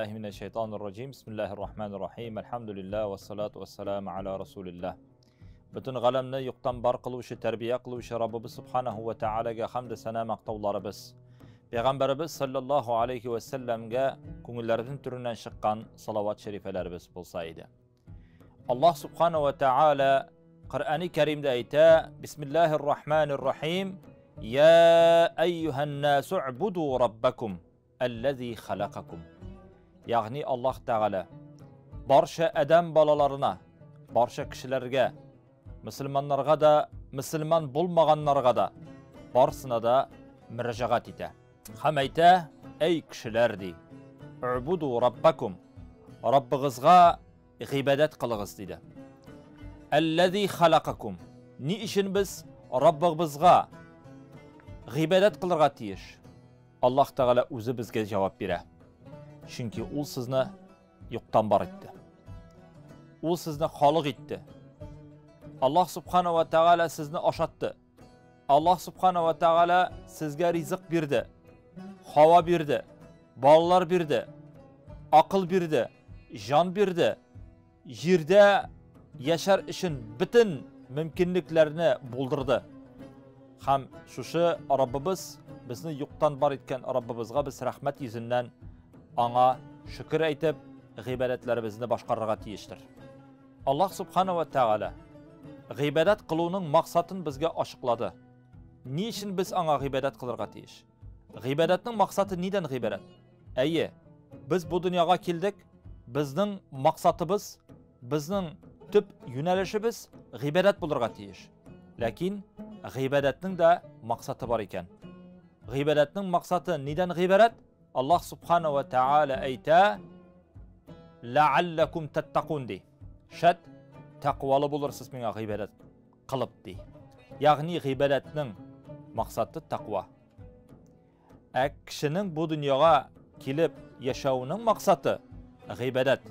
Billahi минәш-шайтанир-раҗим. Бисмиллаһир-рахманир-рахим. Әлхәмдүлиллаһ вассалату вассаламу аля расулиллаһ. Бөтен галәмне юктан бар кылучы, тәрбия кылучы Раббыбыз субханаһу ва таалагә хәмд сана мактауларыбыз. Пәйгамбәребез саллаллаһу алейхи ва сәлләмгә күңелләребезнең түреннән чыккан салават шәрифәләребез булса иде. Аллаһ субханаһу ва таала Коръәни Кәримдә әйтә: Бисмиллаһир-рахманир-рахим. Я әйюһән насу убуду раббакум аллази халакакум. Ягъни Аллаһ Тәгалә барча адәм балаларына, барча кешеләргә, мөселманнарга да, мөселман булмаганнарга да, барсына да мөрәҗәгать итә. Һәм әйтә: "Әй кешеләр, ди, убуду раббакум. Раббыгызга гыйбадәт кылыгыз", диде. Аллази халакакум. Ни өчен без Раббыбызга гыйбадәт кылырга тиеш? Аллаһ Тәгалә үзе безгә җавап бирә. Чөнки ул сезне юктан бар итте. Ул сезне халык итте. Аллаһ субхана ва тәгалә сезне ашатты. Аллаһ субхана ва тәгалә сезгә ризык бирде. Һава бирде, балалар бирде, акыл бирде, җан бирде. Җирдә яшәр өчен бөтен мөмкинлекләрне булдырды. Һәм шушы Раббыбыз, безне юктан бар иткән Раббыбызга без рәхмәт йөзеннән аңа шөкер әйтеп, гыйбадәтләребезне башкарырга тиештер. Аллаһ субхана ва тәгалә гыйбадәт кылуның максатын безгә ачыклады. Ни өчен без аңа гыйбадәт кылырга тиеш? Гыйбадәтнең максаты нидән гыйбарәт? Әйе, без бу дөньяга килдек, безнең максатыбыз, безнең төп юнәлешебез гыйбадәт булырга тиеш. Ләкин гыйбадәтнең дә максаты бар икән. Гыйбадәтнең максаты нидән гыйбарәт? Аллаһ субхана ва тааля әйтә: "Ләаллакум таттакун" ди. Шәт тәкъвалы булырсыз миңа гыйбадәт кылып ди. Ягъни гыйбадәтнең максаты тәкъва. Ә кешенең бу дөньяга килеп яшәүенең максаты гыйбадәт.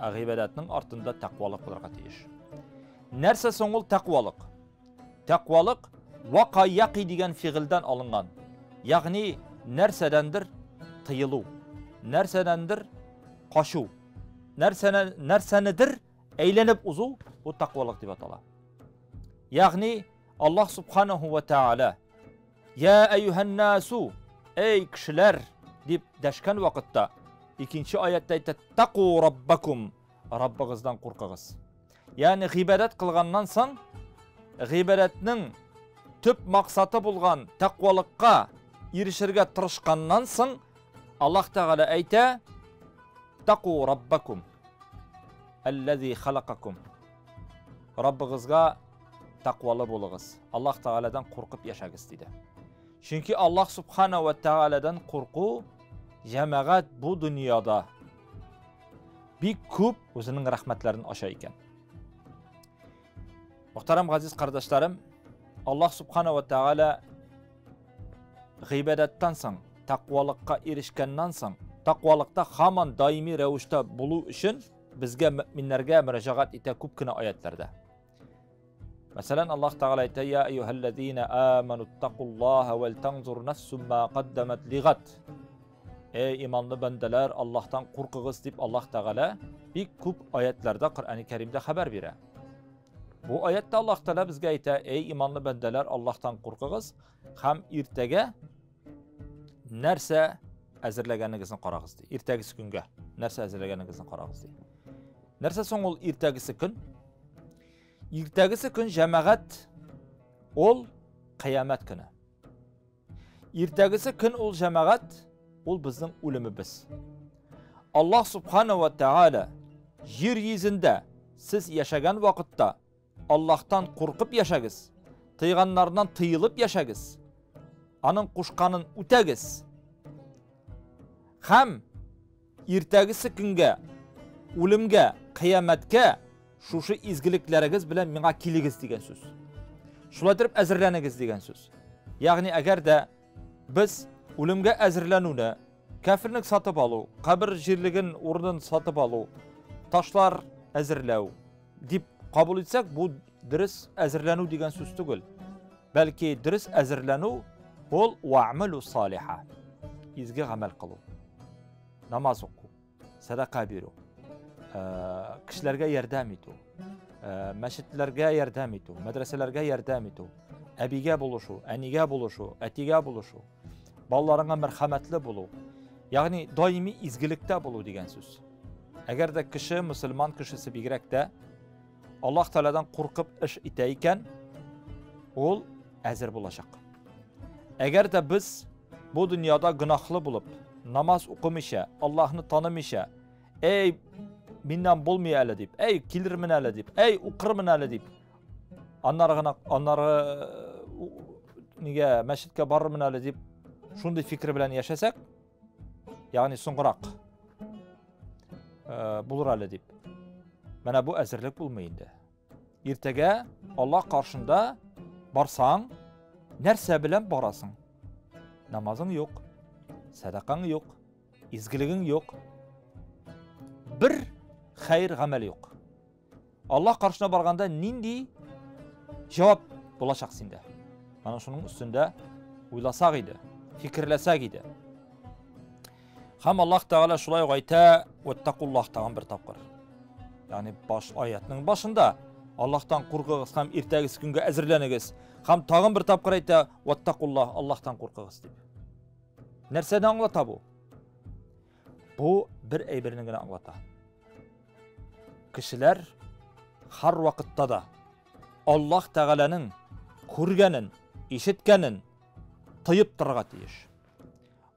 Ә гыйбадәтнең артында тәкъвалык булырга тиеш. Нәрсә соң ул тәкъвалык? Тәкъвалык вака яки дигән фигыльдән алынган. Ягъни нәрсәдәндер тыелу, нәрсәдәндер качу, нәрсәне нәрсәнедер әйләнеп узу бу тәкъвалык дип атала. Ягъни Аллаһ субханаһу ва тааля Я әйюһән-насу, эй кешеләр дип дәшкән вакытта икенче аятта әйтә: Таку раббакум, Раббыгыздан куркыгыз. Ягъни гыйбадәт кылганнан соң гыйбадәтнең төп максаты булган тәкъвалыкка ирешергә тырышканнан соң Аллаһ Тәгалә әйтә: Таку раббакум аллази халакакум. Раббыгызга тәкъвалы булыгыз. Аллаһ Тәгаләдән куркып яшәгез, диде. Чөнки Аллаһ субхана ва тәгаләдән курку җәмәгать бу дөньяда бик күп үзенең рәхмәтләрен ача икән. Мөхтәрәм газиз кардәшләрем, Аллаһ субхана ва тәгалә гыйбадәттән соң, тәкъвалыкка ирешкәннән соң, тәкъвалыкта һаман даими рәвештә булу өчен безгә мөэминнәргә мөрәҗәгать итә күп кенә аятларда. Мәсәлән, Аллаһ Тәгалә әйтә: "Я әйюһәлләзина аману иттакуллаһа вәл танзур нафсум ма каддамат лигат." Эй иманлы бәндәләр, Аллаһтан куркыгыз дип Аллаһ Тәгалә бик күп аятларда Коръәни Кәримдә хәбәр бирә. Бу аятта Аллаһ Тәгалә безгә әйтә: "Эй иманлы бәндәләр, Аллаһтан куркыгыз һәм иртәгә нәрсә әзерләгәнегезне карагыз" ди. Иртәгесе көнгә нәрсә әзерләгәнегезне карагыз ди. Нәрсә соң ул иртәгесе көн? Иртәгесе көн җәмәгать ул кыямәт көне. Иртәгесе көн ул җәмәгать ул безнең үлемебез. Аллаһ субхана ва тааля җир йөзендә сез яшәгән вакытта Аллаһтан куркып яшәгез, тыйганнарыннан тыелып яшәгез, аның кушканын үтәгез. Һәм иртәгесе көнгә, үлемгә, кыямәткә шушы изгелекләрегез белән миңа килегез дигән сүз. Шулай итеп әзерләнегез дигән сүз. Ягъни әгәр дә без үлемгә әзерләнүне кәфенлек сатып алу, кабер җирлеген урынын сатып алу, ташлар әзерләү дип кабул итсәк, бу дөрес әзерләнү дигән сүз түгел. Бәлки дөрес әзерләнү ул ва'малу салиха. Изге гамәл кылу. Намаз уку. Сәдака бирү, кешеләргә ярдәм итү, мәчетләргә ярдәм итү, мәдрәсәләргә ярдәм итү, әбигә булышу, әнигә булышу, әтигә булышу, балаларыңа мәрхәмәтле булу, ягъни даими изгелектә булу дигән сүз. Әгәр дә кеше, мөселман кешесе бигрәк тә Аллаһ Тәгаләдән куркып эш итә икән, ул әзер булачак. Әгәр дә без бу дөньяда гөнаһлы булып, намаз укымыйча, Аллаһны танымыйча, эй, миннән булмый әле дип, эй, килермен әле дип, эй, укырмын әле дип, аннары гына, аннары нигә мәчеткә барырмын әле дип, шундый фикер белән яшәсәк, ягъни соңгырак булыр әле дип. Менә бу әзерлек булмый инде. Иртәгә Аллаһ каршында барсаң, нәрсә белән барасың? Намазың юк, сәдакаң юк, изгелегең юк. Бер хәер гамәл юк. Аллаһ каршына барганда нинди җавап булачак синдә? Ана шуның өстендә уйласак иде, фикерләсәк иде. Һәм Аллаһ Тәгалә шулай ук әйтә, "Ваттакуллаһ" тагын бер тапкыр. Ягъни баш аятның башында Аллаһтан куркыгыз һәм иртәгесе көнгә әзерләнегез. Һәм тагын бер тапкыр әйтә, "Ваттакуллаһ", Аллаһтан куркыгыз дип. Нәрсәне аңлата бу? Бу бер әйберне генә аңлата. Кешеләр һәр вакытта да Аллаһ Тәгаләнең күргәнен, ишеткәнен тоеп торырга тиеш.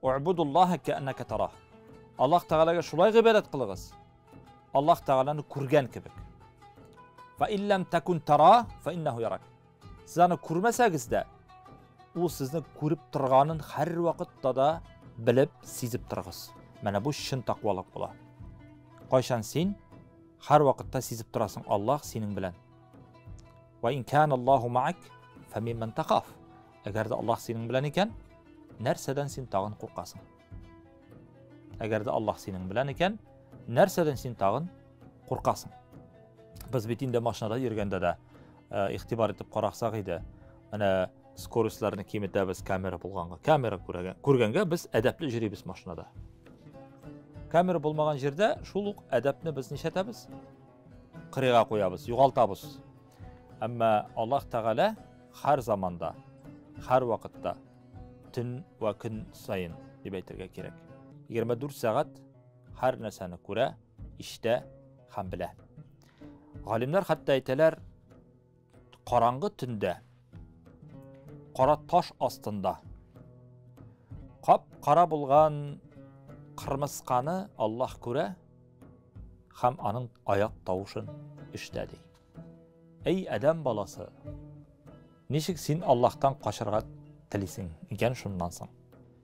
У'будуллаһа кәәннәкә тарах. Аллаһ Тәгаләгә шулай гыйбадәт кылыгыз. Аллаһ Тәгаләне күргән кебек. Фа илләм такун тара, фа иннәһу ярак. Сез аны күрмәсәгез дә, ул сезне күреп торганын һәр вакытта да белеп, сизеп торыгыз. Менә бу чын тәкъвалык була. Кайчан син һәр вакытта сизеп торасың, Аллаһ синең белән. Ва ин кана Аллаһу маак, фамимман тахаф. Әгәр дә Аллаһ синең белән икән, нәрсәдән син тагын куркасың? Әгәр дә Аллаһ синең белән икән, нәрсәдән син тагын куркасың? Без бит инде машинада йөргәндә дә э, игътибар итеп карасак иде. Менә скоростьларны киметәбез камера булганга. Камера күргән, күргәнгә без әдәпле йөрибез машинада. Камера булмаган җирдә шул ук әдәпне без нишләтәбез? Кырыйга куябыз, югалтабыз. Әмма Аллаһ Тәгалә һәр заманда, һәр вакытта, төн вә көн саен дип әйтергә кирәк. 24 сәгать һәр нәрсәне күрә, ишетә һәм белә. Галимнәр хәтта әйтәләр, караңгы төндә, кара таш астында кап-кара булган кырмысканы Аллаһ күрә һәм аның аяк тавышын ишетә ди. Әй адәм баласы, ничек син Аллаһтан качарга телисең икән шуннан соң?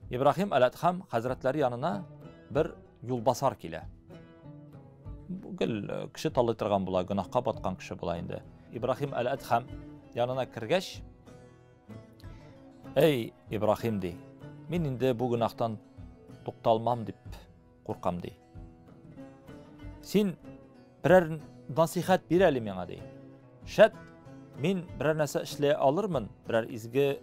Ибраһим әл-Әдхам хәзрәтләре янына бер юлбасар килә. Гел э, кеше талый торган була, гөнаһка баткан кеше була инде. Ибраһим әл-Әдхам янына кергәч, Эй, Ибраһим ди, мин инде бу гөнаһтан тукталмам дип куркам ди. Син берәр насихәт бир әле миңа ди. Шәт, мин берәр нәрсә эшли алырмын, берәр изге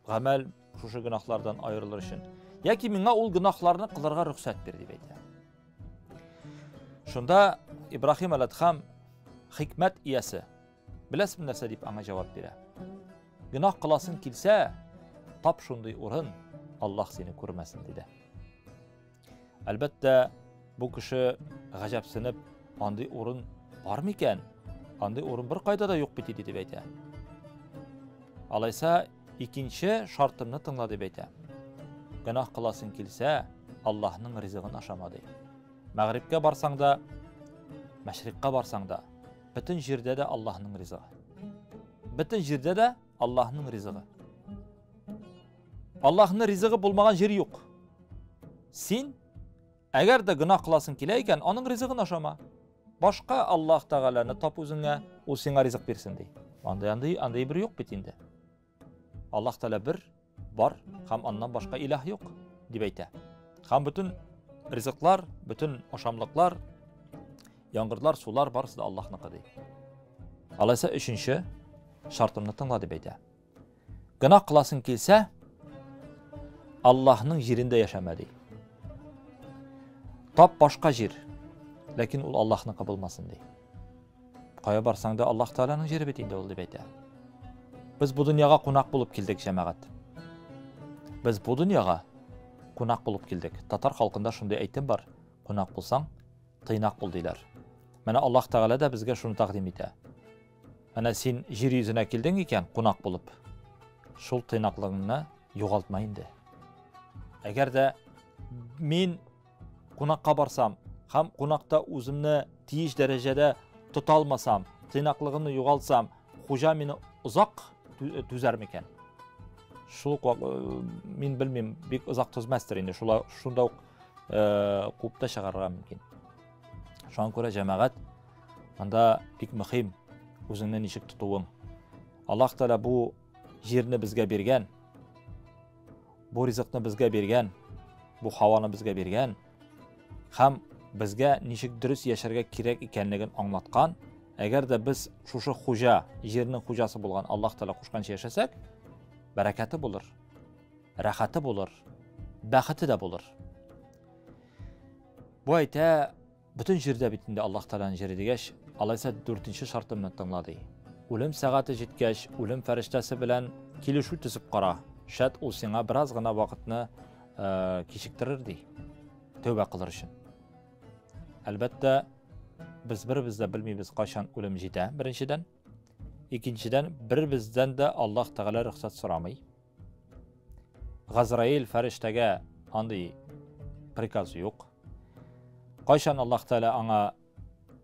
гамәл шушы гөнаһлардан аерылыр өчен. Яки миңа ул гөнаһларны кылырга рөхсәт бир дип әйтә. Шунда Ибраһим әл-Әдхам хикмәт иясе Беләсезме нәрсә дип аңа җавап бирә? Гөнаһ кыласың килсә, тап шундый урын, Аллаһ сине күрмәсен диде. Әлбәттә, бу кеше гаҗәпсенеп, андый урын бар микән? Андый урын бер кайда да юк бит иде дип әйтә. Алайса, икенче шартымны тыңла дип әйтә. Гөнаһ кыласың килсә, Аллаһның ризыгын ашама ди. Мәгърибкә барсаң да, мәшрикка барсаң да, бөтен җирдә дә Аллаһның ризыгы. Бөтен җирдә дә Аллаһның ризыгы. Аллаһның ризыгы булмаган җир юк. Син әгәр дә гөнаһ кыласың килә икән, аның ризыгын ашама. Башка Аллаһ Тәгаләне тап үзеңә, ул сиңа ризык бирсен ди. Андый андый андый бер юк бит инде. Аллаһ Тәгалә бер бар һәм аннан башка илаһ юк дип әйтә. Һәм бөтен ризыклар, бөтен ашамлыклар, яңгырлар, сулар барысы да Аллаһныкы ди. Алайса өченче шартымны тыңла дип әйтә. Гөнаһ кыласың килсә, Аллаһның җирендә яшәмә ди. Тап башка җир. Ләкин ул Аллаһныкы булмасын, ди. Кая барсаң да Аллаһ Тәгаләнең җире бит инде ул, дип әйтә. Без бу дөньяга кунак булып килдек, җәмәгать. Без бу дөньяга кунак булып килдек. Татар халкында шундый әйтем бар. Кунак булсаң, тыйнак бул диләр. Менә Аллаһ Тәгалә дә безгә шуны тәкъдим итә. Менә син җир йөзенә килдең икән, кунак булып, шул тыйнаклыгыңны югалтма инде. Әгәр дә мин кунакка барсам һәм кунакта үземне тиеш дәрәҗәдә тота алмасам, тыйнаклыгымны югалтсам, хуҗа мине озак түзәр микән? Шул ук мин белмим, бик озак түзмәстер инде. Шулай шунда ук куып та чыгарырга мөмкин. Шуңа күрә җәмәгать монда бик мөһим үзеңне ничек тотуың. Аллаһ Тәгалә бу җирне безгә биргән, бу ризыкны безгә биргән, бу һаваны безгә биргән һәм безгә ничек дөрес яшәргә кирәк икәнлеген аңлаткан. Әгәр дә без шушы хуҗа, җирнең хуҗасы булган Аллаһ Тәгалә кушканча яшәсәк, бәрәкәте булыр, рәхәте булыр, бәхете дә булыр. Бу әйтә, бөтен җирдә бит инде Аллаһ Тәгаләнең җире дигәч, алайса дүртенче шартымны тыңла ди. Үлем сәгате җиткәч, үлем фәрештәсе белән килешү төзеп кара. Шәт ул сиңа бераз гына вакытны кичектерер ди. Тәүбә кылыр өчен. Әлбәттә, без беребез дә белмибез кайчан үлем җитә, беренчедән. Икенчедән, беребездән дә Аллаһ Тәгалә рөхсәт сорамый. Газраил фәрештәгә андый приказ юк. Кайчан Аллаһ Тәгалә аңа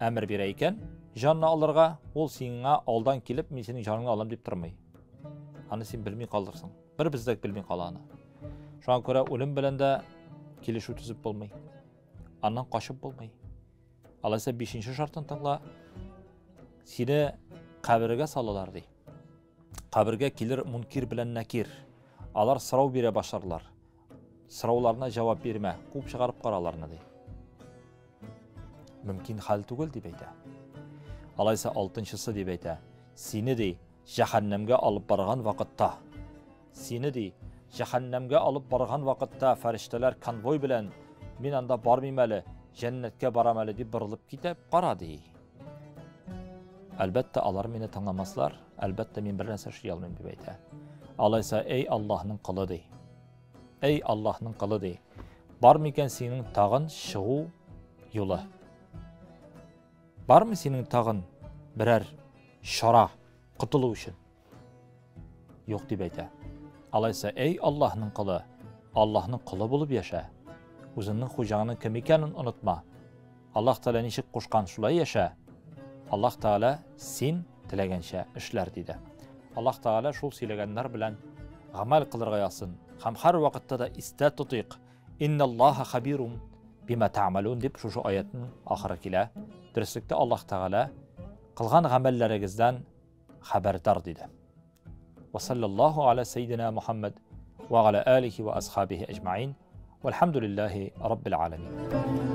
әмер бирә икән, җанны алырга, ул сиңа алдан килеп, мин синең җаныңны алам дип тормый. Аны син белми калырсың. Бер без дә белми кала аны. Шуңа күрә үлем белән дә килешү төзеп булмый. Аннан качып булмый. Алайса бишенче шартын тыңла. Сине кабергә салалар ди. Кабергә килер Мункир белән Нәкир. Алар сорау бирә башларлар. Сорауларына җавап бирмә, куып чыгарып кара аларны, ди. Мөмкин хәл түгел, дип әйтә. Алайса алтынчысы дип әйтә. Сине ди, җәһәннәмгә алып барган вакытта, сине ди, җәһәннәмгә алып барган вакытта фәрештәләр конвой белән мин анда бармыйм әле, җәннәткә барам әле дип борылып китеп кара ди. Әлбәттә, алар мине тыңламаслар, әлбәттә, мин бер нәрсә эшли алмыйм, дип әйтә. Алайса, эй Аллаһның колы ди. Эй Аллаһның колы ди. Бар микән синең тагын чыгу юлы? Бармы синең тагын берәр чара котылу өчен? Юк дип әйтә. Алайса, эй Аллаһның колы, Аллаһның колы булып яшә. Үзеңнең хуҗаңның кем икәнен онытма. Аллаһ Тәгалә ничек кушкан, шулай яшә. Аллаһ Тәгалә син теләгәнчә эшләр, диде. Аллаһ Тәгалә шул сөйләгәннәр белән гамәл кылырга язсын. Һәм һәр вакытта да истә тотыйк. Инналлаһа хабирум бима та'малун дип шушы аятның ахыры килә. Дөреслектә Аллаһ Тәгалә кылган гамәлләрегездән хәбәрдар диде. Ва саллаллаху аля сейдина Мухаммад ва аля алихи ва асхабихи әҗмаин. Вальхамдулиллахи раббил аламин.